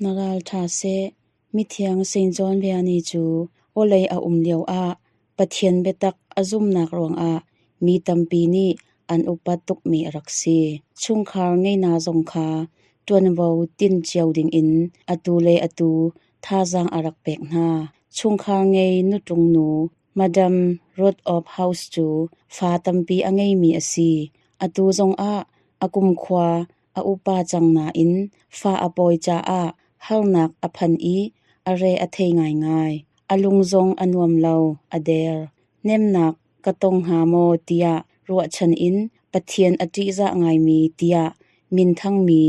Na ral ṭha seh. Mithiang Saint John Vianney cu vawlei a um lioah Pathian biatak a zumhnak ruangah mi tampi nih an upat tukmi a rak si. Chungkhar ngei hna zong kha ṭuanvo tin cio dingin atu le atu thazaang a rak pek hna. Chungkhar ngei nutung nu Madam Ruth of House cu fa tampi a ngeimi a si. Atu zongah a kumkhua a upa cang nain fa a pawi caah harnak a phan i a re a thei ngaingai. A lung zong a nuam lo, a der. Nemnak ka tong hnga maw tiah ruahchan in Pathian a ṭihzah ngaimi tiah minthangmi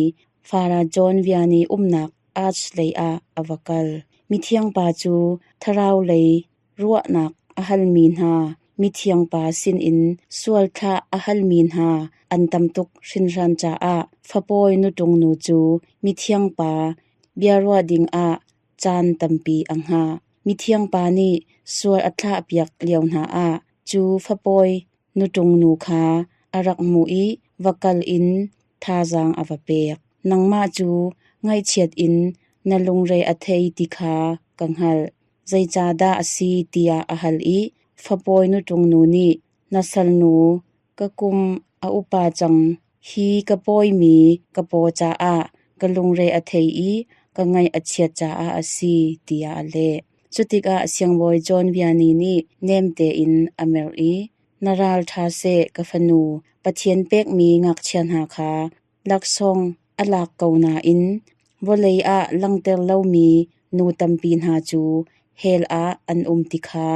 Father John Vianney umnak Arch lei ah a va kal. Mithiang pa cu thlarau lei ruahnak a halmi hna mithiang pa sinin sual thlah a halmi hna an tam tuk hringhran caah fapawi nutung nu cu mithiang pa biaruah dingah caan tampi a hngah. Mithiang pa nih sual a thlahpiak lio hna ah cu fapawi nutung nu kha a rak hmuh i va kal in thazaang a va pek. Nangmah cu ngaihchiat in na lungre a thei ti kha ka hngalh. Zeicahdah a si tiah a hal i fapawi nutung nu nih na salnu ka kum a upa cang hi ka pawimi ka paw caah ka lungre a thei i ka ngaih a chiat caah a si tiah a leh. Cutikah Siangbawi John Vianney nih nem tein a merh i na ral ṭha seh ka fanu, Pathian pekmi ngakchia hna kha laksawng a lak ko nain vawlei ah langhter lomi nu tampi hna cu hell ah an um ti kha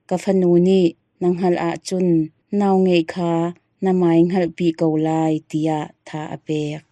ka fanu nih na hngalh ahcun nau ngeih kha na mai hngalhpi ko lai tiah tha a pek.